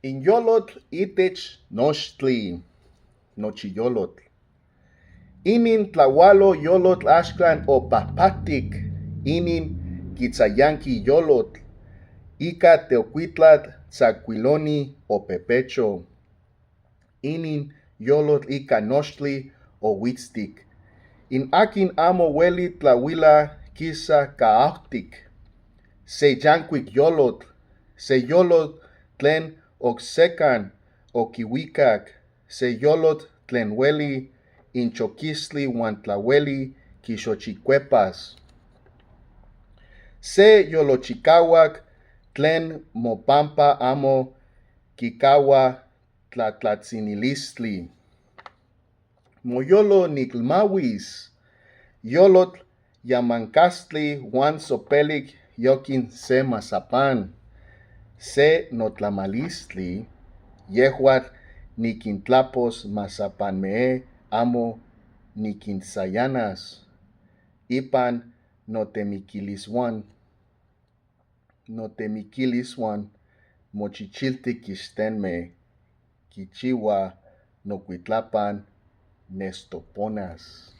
In yolotl itech nochtli, nochi yolotl. Inin tlahualo yolotl axtlan opajpajtic, inin kitzayanqui yolotl, ica teocuitlatl tzacuiloni opepecho. Inin yolotl ica nochtli ohuitztic. In aquin amo hueli tlahuila quisa caautic. Se yancuic yolotl, se yolotl tlen oksecan oquihuicac, se yolotl tlen hueli inchoquistli huan tlahueli quixochicuepas. Se yolochicahuac tlen mopampa amo quicahua tlatlatzinilistli. Moyolo nicmahuis, yolotl yamancastli huan sopelic yoquin se mazapán, se notlamalistli, yehuatl niquintlapos mazapanmeh amo niquintzayanas ipan notemiquilishuan, notemiquilishuan mochichiltic ixtenme quichihua nocuitlapan nestoponas.